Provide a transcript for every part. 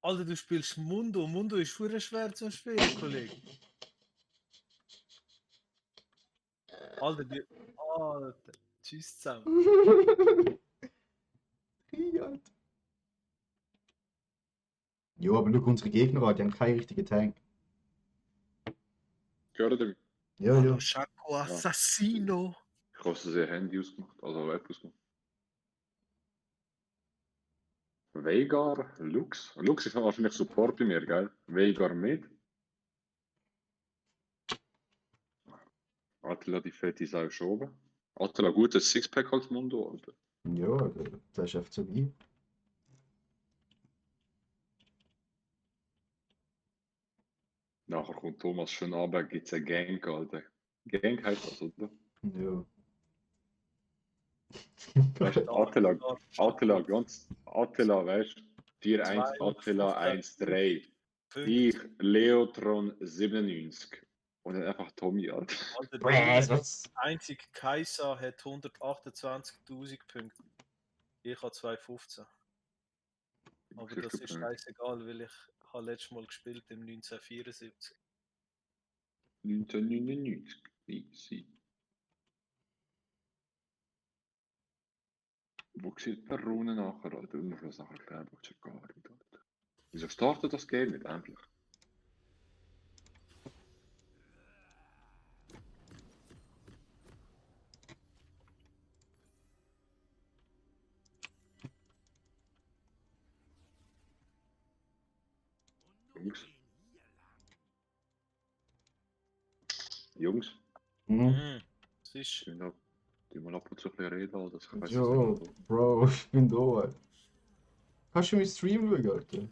Alter, du spielst Mundo. Mundo ist verdammt schwer zum Spielen, Kollege. Alter, Alter. Tschüss zusammen. Alter. Jo, aber schau unsere Gegner an, die haben keinen richtigen Tank. Gehört ihr mich? Ja, Hallo, ja. Schako Assassino. Ich habe aus Versehen Handy ausgemacht, also App ausgemacht. Veigar, Lux. Lux ist wahrscheinlich Support bei mir, gell? Veigar mit. Attila, die fette Sau schoben. Attila, gutes Sixpack als Mundo, Alter. Ja, das ist einfach so wie. Nachher kommt Thomas schon runter, gibt es eine Gang, Alter. Gang heißt das, oder? Ja. Weißt du, Attila, weißt du, Tier 1, Attila 1, 3. Ich, Leotron 97. Und dann einfach Tommy, Alter. Alter, der einzige Kaiser hat 128.000 Punkte. Ich habe 215. Aber das ist scheißegal, weil ich habe letztes Mal gespielt im 1974. 1999. Easy. Wo sieht man Runen nachher, Alter? Du musst das nachher erklären, wo ich gar nicht, Alter. Wieso startet das Game nicht endlich? Jungs? Jungs? Das ist... Die mal ab und zu ein bisschen reden, Alter. Ich weiß Jo, nicht, Bro, ich bin da. Kannst du meinen Stream schauen, Alter?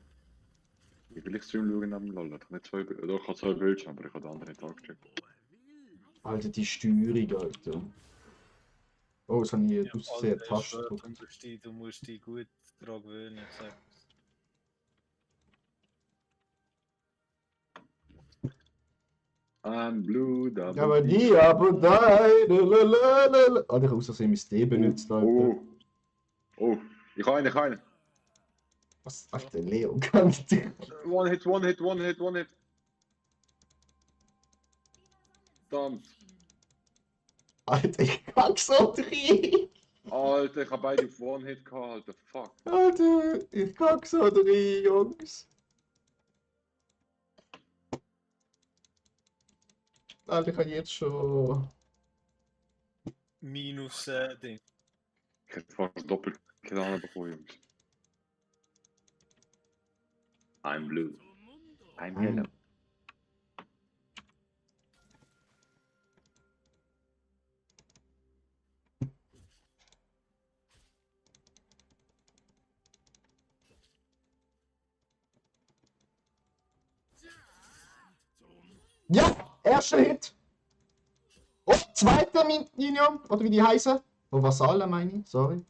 Ich will Stream schauen am LOL. Ich habe zwei Bildschirme, aber ich habe den anderen nicht angecheckt. Alter, die Steuerung, Alter. Oh, das habe ich Ja, aus der Alter, Taste du gedrückt. musst dich gut daran gewöhnen, ich sag's. I'm blue, double Aber die, aber nein, Alter, ich habe aus Versehen mein D benutzt, Alter. Oh, ich habe einen. Was? Alter, Leo, kann ich dich? One hit. Verdammt. Alter, ich kack so drin. Alter, ich habe beide auf One Hit gehabt, Alter. Fuck. Alter, ich kack so drin, Jungs. Alter, ich habe jetzt schon... Minus Ding. Ich hätte fast doppelt getan bekommen, Jungs. I'm blue. I'm yellow. Ja, erster Hit. Und zweiter Minion, oder wie die heißen. Oh, Vasalle meine ich, sorry.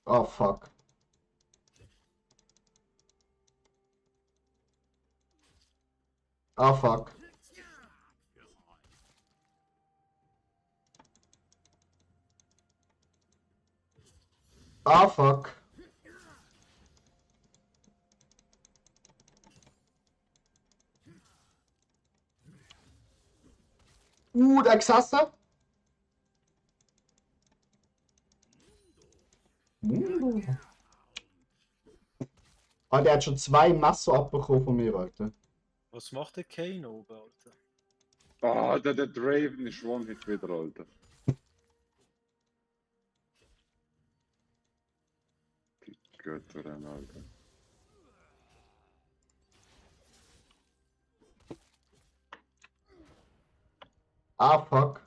Oh, fuck. Ah, fuck. Ah, fuck. Der gesessen. Ah, der hat schon 2 Messer abbekommen von mir, Alter. Was macht der Kane oben, Alter? Ah, der Draven ist One Hit wieder, Alter. Die Götter, Alter. Ah, fuck.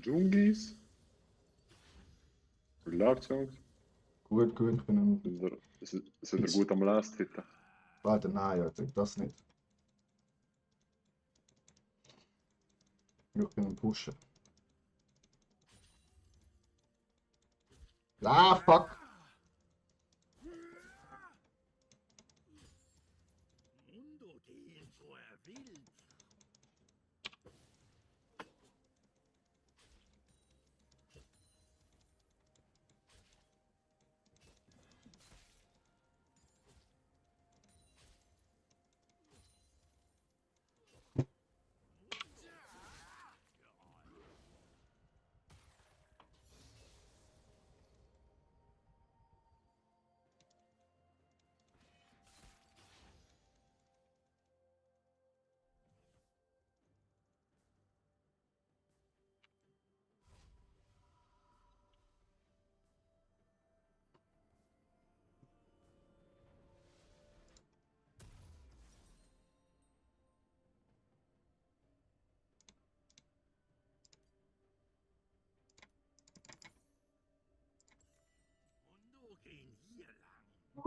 Jungis. Guten Abend, Jungs. Gut, ich bin am... Sind ihr gut am Last heute? Warte, nein, Alter, das nicht. Ich bin am Pushen. Ah, fuck!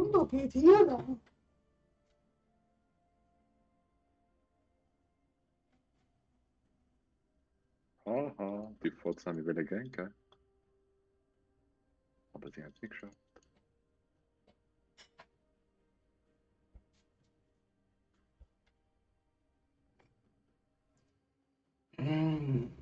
Wunder geht hier lang. Haha, die Fotzen haben die wieder gern, gell? Aber sie haben es nicht geschafft. Mm.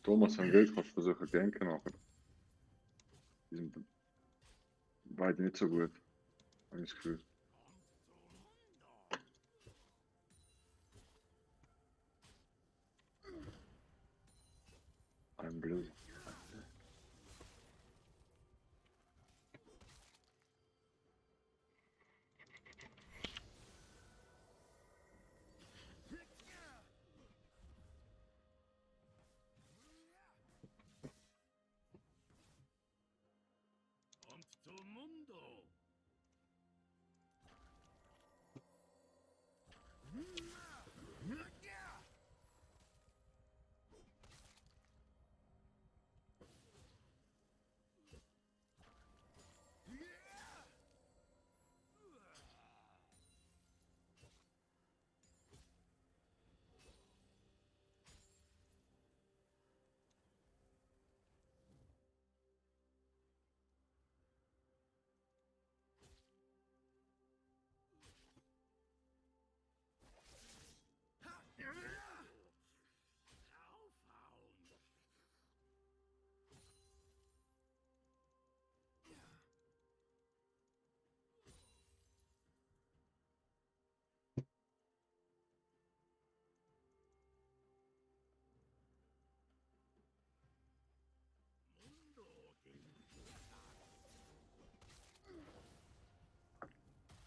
Thomas und Geld kannst du versuchen, denken, aber die sind beide nicht so gut. Habe ich das Gefühl. Ein Blöd.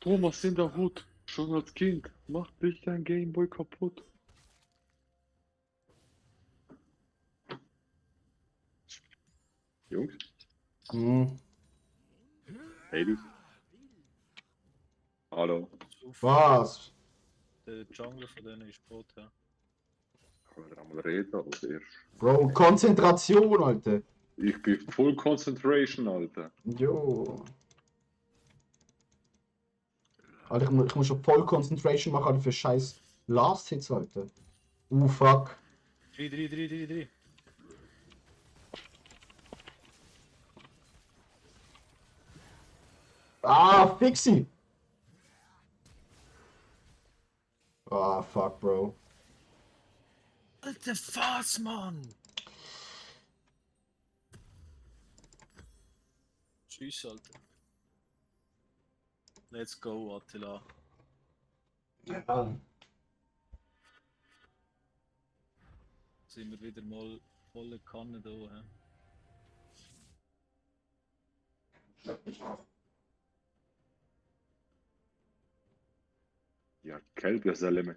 Thomas in der Hut, schon als Kind, mach dich dein Gameboy kaputt. Jungs, Mm. Ladies, hallo. Was? Der Jungle von denen ist tot, ja. Können wir einmal reden als erst? Bro, Konzentration, Alter. Ich bin Full Concentration, Alter. Jo. Alter, ich muss schon voll Concentration machen, Alter, für scheiß Last Hits, Alter. Fuck. 3. Ah, Fixie. Ah, fuck, Bro. Alter Fass, Mann! Tschüss, Alter. Let's go, Attila. Ja. Sind wir wieder mal volle Kanne da, hä? Ja, Kelb, ja, Saleme.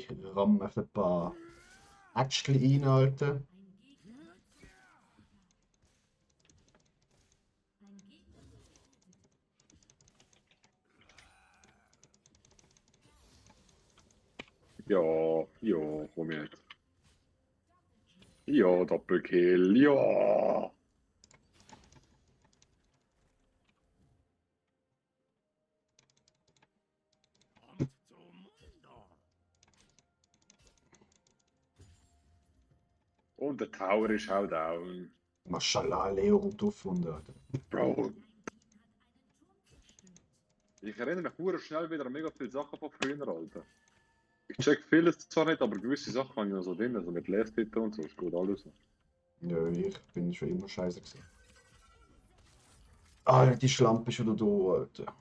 ich ramme ein paar Äxtchen rein, Alter. Ein Gegner. Ein Gegner. Ja, ja, komm jetzt. Ja, Doppelkill, ja! Kommt zum Munder. Und der Tower ist auch down. Maschallah, Leo kommt auf und Alter. Bro. Ich erinnere mich nur schnell wieder an mega viele Sachen von früher, Alter. Ich check vieles zwar nicht, aber gewisse Sachen habe ich noch so drin, also mit Lesttitel und so, ist gut alles noch. Ja, ich bin schon immer scheiße gewesen. Alter, die Schlampe ist wieder da, Alter.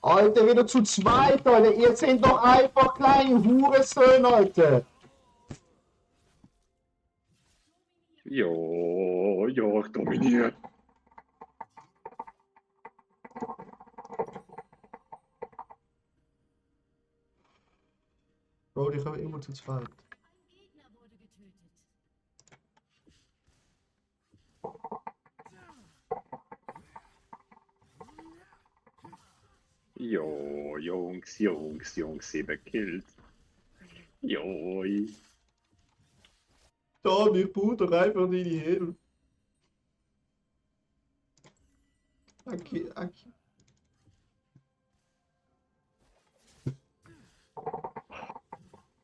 Alter, wieder zu zweit, Alter. Ihr seid doch einfach kleine Hurensöhne, Alter. Ja, ja, ich dominiere. Bro, die kommen immer zu zweit. Ein Gegner wurde getötet. Ja, Jungs, Jungs, Jungs, 7 Kills. Joi. Da, ich brauche doch einfach deine Hilfe. Okay, okay.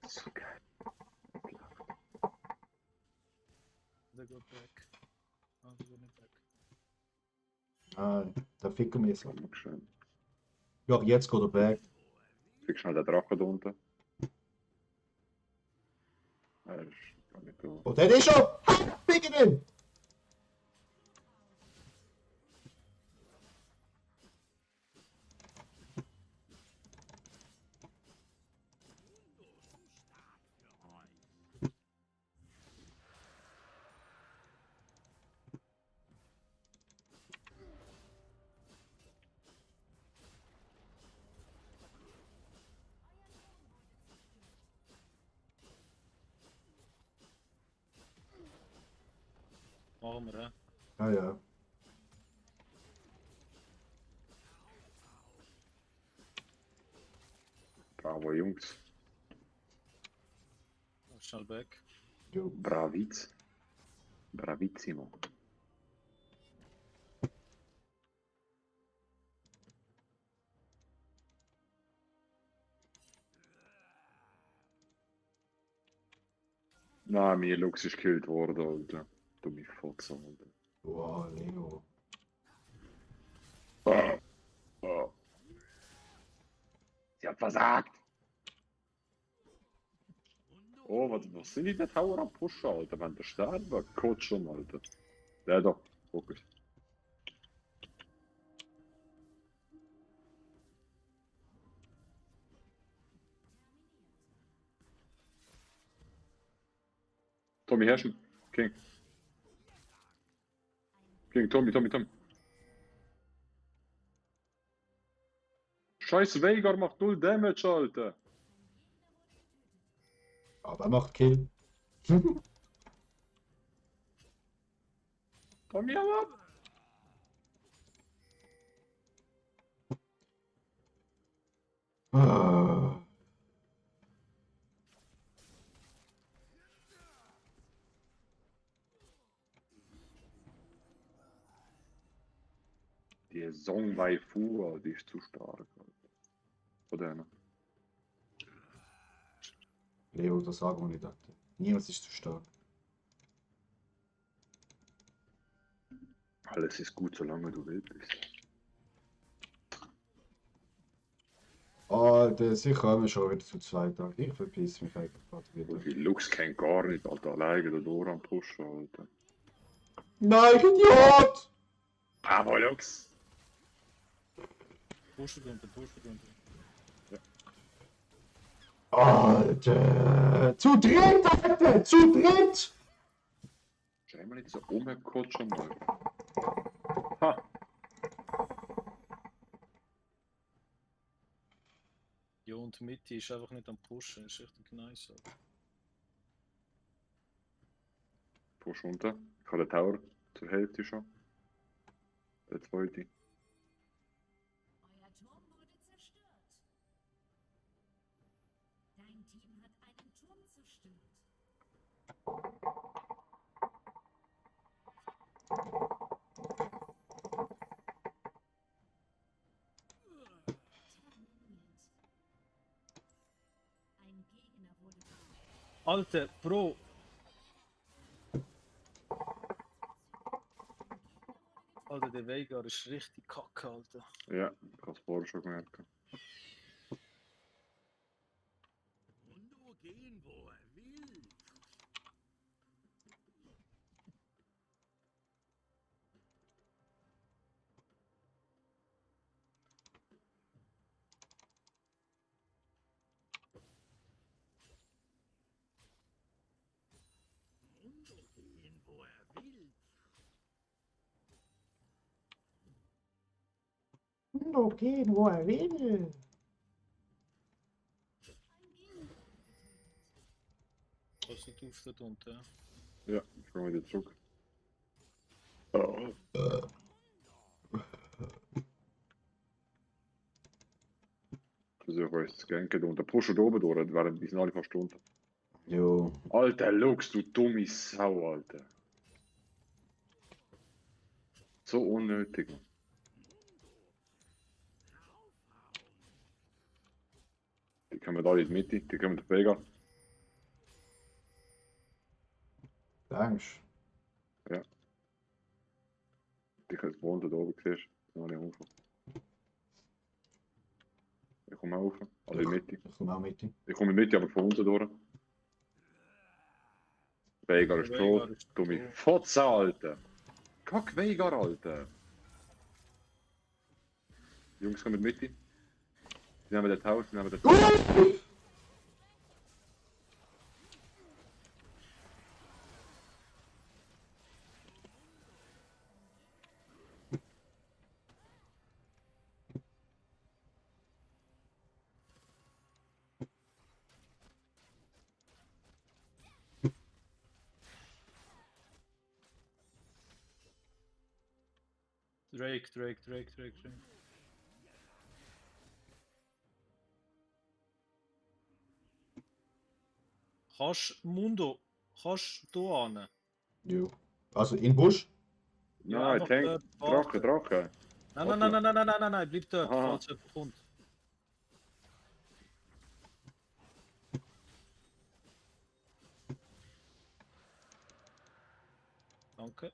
So geil. Der geht weg. Ah, der geht nicht weg. Ah, da ficken wir so. Dankeschön. Ja, jetzt geht er back. Fick schnell den Drachen da unten. Er ist gar nicht da. Oh, der ist schon! Ficken ihn! Machen wir, ja. Ja, ja. Bravo, Jungs. Schnell weg. Jo. Braviz. Bravissimo. Nein, mein Lux ist gekillt worden, Alter. Du mich Fotze, Alter. Wow, Leo. Ah. Ah. Sie hat versagt! Oh, was sind die der Tower am Pushen, Alter? Wenn der sterben, Coach schon, Alter. Der doch, Fokus. Tommy herrschen. King. King, Tommy. Scheiß Veigar macht 0 Damage, Alter. Aber er macht Kill. Tommy, hau ab! Ah. Die Song Waifu, die ist zu stark, Alter. Von denen. Leo, das sagen wir nicht, Alter. Niemand ist zu stark. Alles ist gut, solange du wild bist. Alter, sie kommen schon wieder zu zweit, Alter. Ich verpiss mich einfach gerade wieder. Und die Lux kennt gar nicht, Alter. Alleine da durch am Pushen, Alter. Nein, Idiot! Bravo, Lux! Pushen runter. Alter! Zu dritt, Alter! Zu dritt! Schau mal nicht so umgekommen schon mal. Ha! Ja, und Mitte ist einfach nicht am Pushen, ist richtig nice. Alter. Push runter. Ich habe den Tower zur Hälfte schon. Der zweite. Euer Turm wurde zerstört. Dein Team hat einen Turm zerstört. Terminiert. Ein Gegner wurde getötet. Alter, Bro, Alter, der Veigar ist richtig kacke, Alter. Ja, ich habe es vorher schon gemerkt. Mundo gehen, wo er will. Mundo gehen, wo er will. Mundo gehen, wo er will. Was nicht auf dort unten, ja. Ja, ich komme wieder zurück. Oh. Versuche euch zu ganken und der Pusher da oben durch, während die sind alle fast unten. Jo. Alter, Lux, du dumme Sau, Alter. So unnötig, Mann. Die kommen alle in die Mitte, die kommen auf Vega. Denkst Die können das Wohnen da oben siehst. Da habe ich rauf. Ich komme auch rauf, alle in die Mitte. Ich komme auch mit. Ich komme in die Mitte, aber von unten durch. Veigar ist Veigar tot. ist Dumme tot. Fotze, Alter. Kack Veigar, Alter. Jungs, kommen in die Mitte. Die nehmen das Haus, die nehmen das Haus. Drake. Mundo, kannst du da hin? Jo. Also in Busch? Ja, Nein, einfach Tank, dort warten. Drache. Nein, bleib dort, Aha. falls jemand kommt. Danke.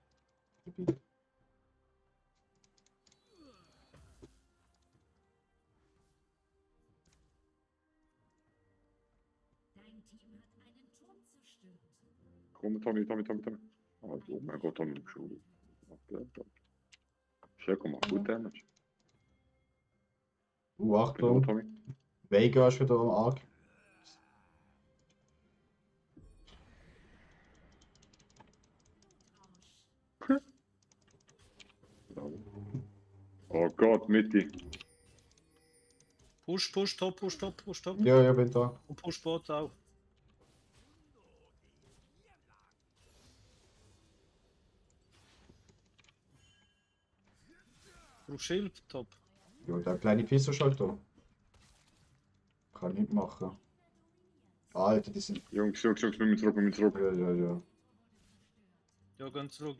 Dein Team hat einen Turm zerstört. Komm, Tommy. Oh mein Gott, Tommy, du Schule. Schau, komm mal, gut Damage. Genau, Achtung. Tommy. Veigar ist wieder am Arg. Oh Gott, Mitte. Push, top. Ja, bin da. Und push Bot auch. Brauchst Schild, top. Jo, der kleine Pisser ist halt da. Kann nicht machen. Alter, die sind. Jungs, wir müssen zurück. Ja. Ja, gehen zurück.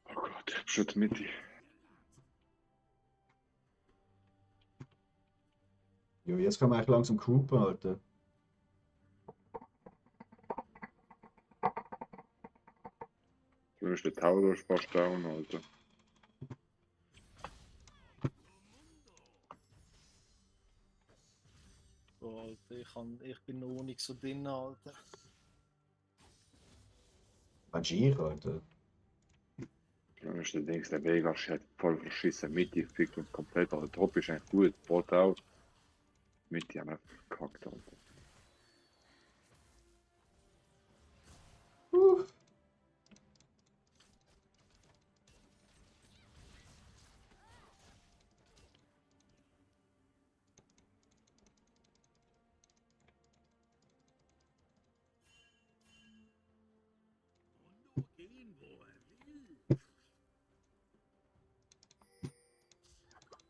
Oh Gott, Schritt Mitte. Jo, jetzt kann man eigentlich langsam groupen, Alter. Du bist der Tower fast down, Alter. Alter. Ich bin noch nicht so drin, Alter. Magier, Alter. Dann ist der Dings, der Vegas hat voll verschissen. Mitte fickt uns komplett. Also Top ist eigentlich gut, Bot auch. Mitte haben wir verkackt, Alter. Uff. Mundo gehen, wo er will.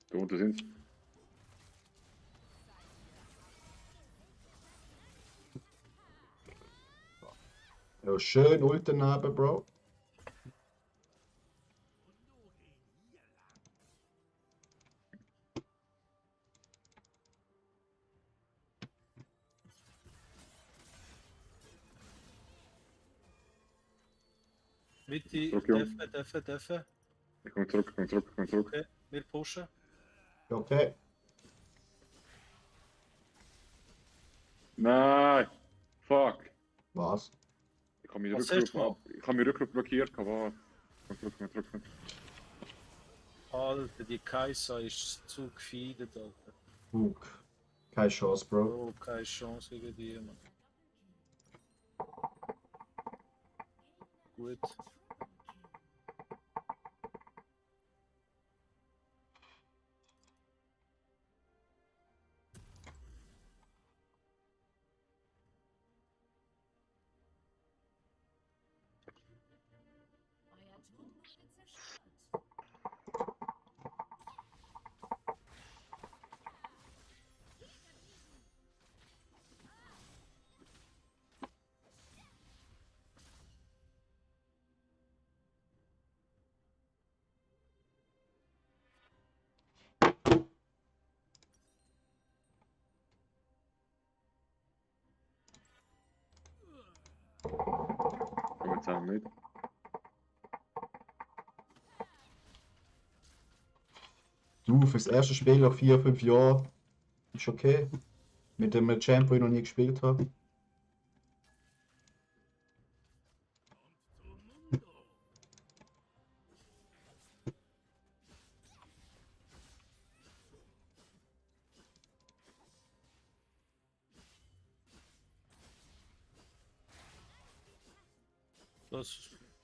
Da unten sind sie. Ja, schön Ulten neben, Bro. Mundo gehen hier lang. Mitte, Okay. Deffe. Ich komme zurück, ich komme zurück, ich komme zurück. Okay, wir pushen. Okay. Nein! Fuck! Was? Ich habe meinen Was hast Rückruf du ich habe meinen Rückruf blockiert, aber. Komm zurück, komm zurück, komm zurück. Alter, die Kaiser ist zu gefeedet, Alter. Hook. Keine Chance, Bro. Oh, keine Chance gegen die, Mann. Gut. Euer Turm wurde zerstört. Komm jetzt auch nicht. Du, fürs erste Spiel nach 4, 5 Jahren ist okay. Mit dem Champ, den ich noch nie gespielt habe. Kommt zum Mundo.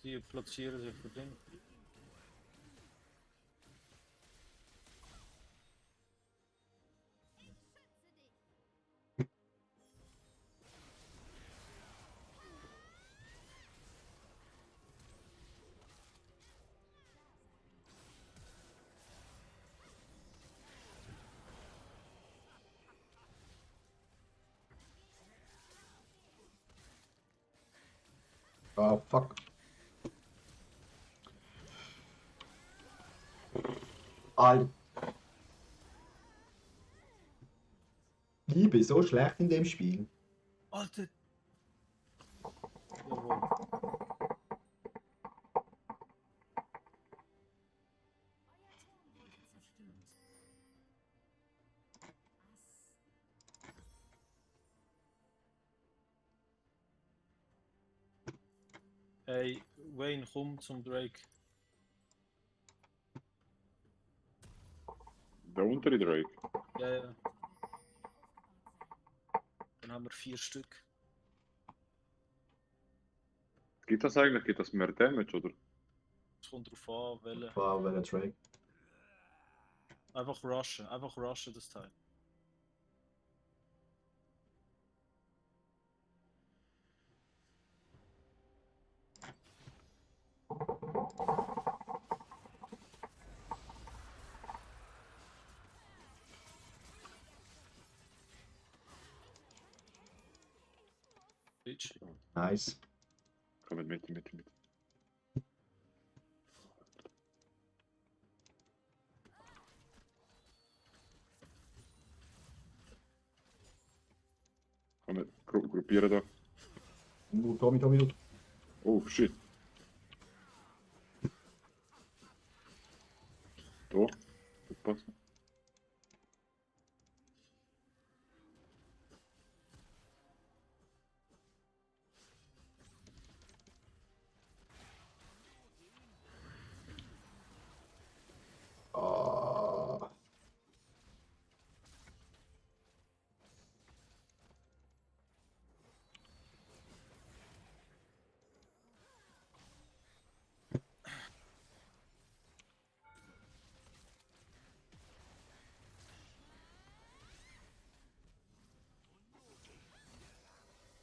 Die platzieren sich für den. Ah, fuck. Alter. Ich bin so schlecht in dem Spiel. Alter! Jawohl. Euer Turm wurde zerstört. Hey, Wayne, komm zum Drake. Der untere Drake. Ja, ja. Dann haben wir 4 Stück. Gibt das eigentlich? Gibt das mehr Damage, oder? Es kommt drauf an, welche. Wow, welcher Drake. Einfach rushen das Teil. Bitch. Nice. Komm mit. Komm mit, gruppieren da. Tommy. Oh, shit. Da. Aufpassen.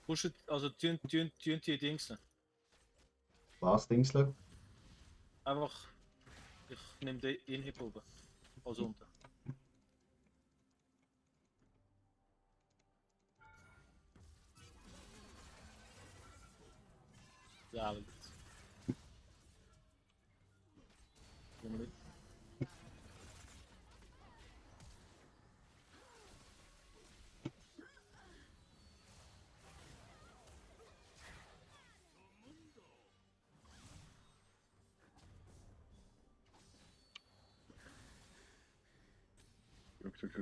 Pushet, also tun die Dings. Was, Dingsle? Einfach, ich nehme den Inhib oben. Also unten. Ja, gut. Komm mit.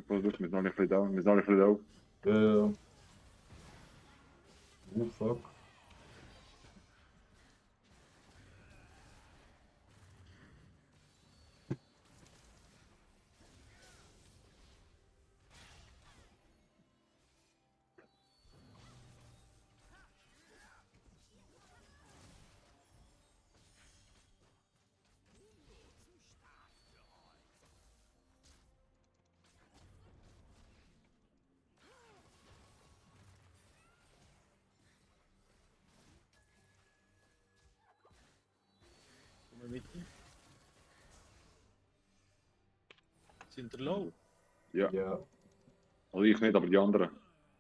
Pas op, met nou even down, met nou even down. Oh, fuck. Komm mit. Sind er low? Ja, Ja, also ich nicht, aber die anderen.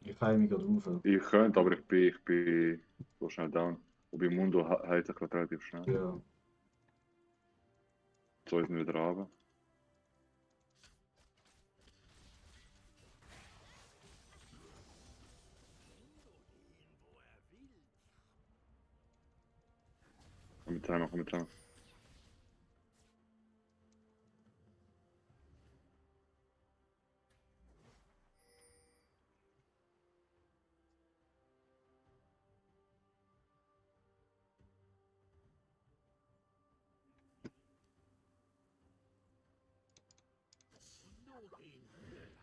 ich heile mich gerade auf. Ich könnte, aber ich bin so schnell down. Und bei Mundo heilt er gerade relativ schnell. Ja. So ist er wieder runter. Komm mit zusammen, komm mit zusammen. Und nur gehen wir lang.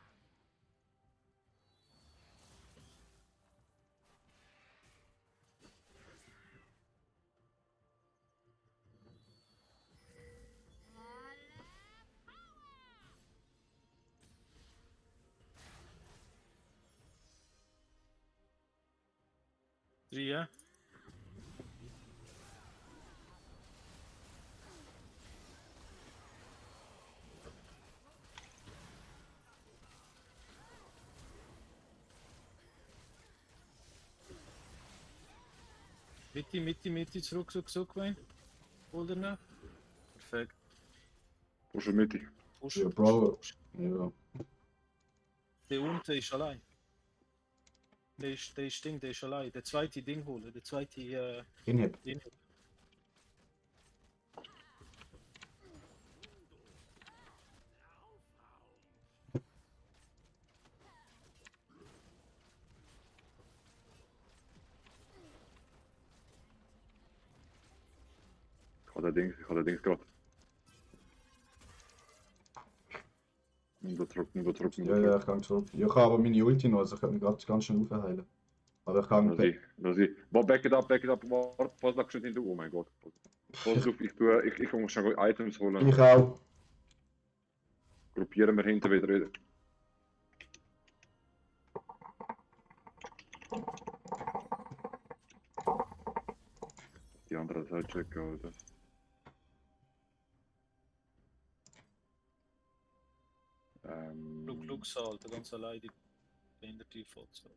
Drie, ja? Mitte, zurück, Wayne. Hol dir noch. Perfekt. Wo schon Mitte? Push, Ja, push, Bro. push. Ja. Der unten ist allein. Der ist allein. Der zweite Ding holen. Der zweite Inhib. Inhib. Ich habe den Dings gerade. Mundo zurück. Ja, ja, ich kann zurück. Ich habe aber meine Ulti noch, also ich kann mich gerade ganz schnell aufheilen. Aber ich kann Da zie. Back it up. Warte, pas dat ik niet doe. Oh mein Gott. Pas op, ich muss schon Items holen. Ich auch. Gruppieren wir hinten wieder. Die andere Seite checken, oder? Klug, Alter, ganz allein die hinter die Fotze.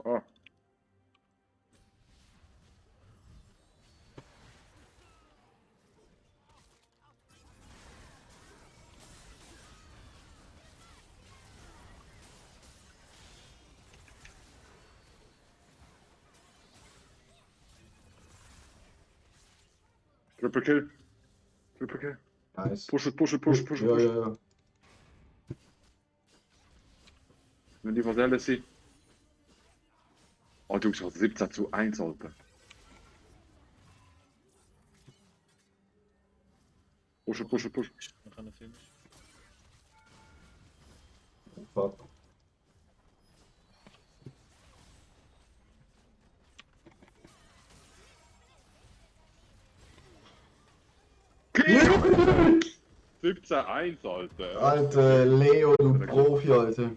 Ah. Triple kill. Nice. Push it. Ja, ja, ja. Wenn die Modelle sind. Oh, du schaust 17:1, Alter. Pushen, pushen, pushen. Wir können finish. Fuck. Okay. 17:1, Alter. Alter, Leo, du Profi, Alter.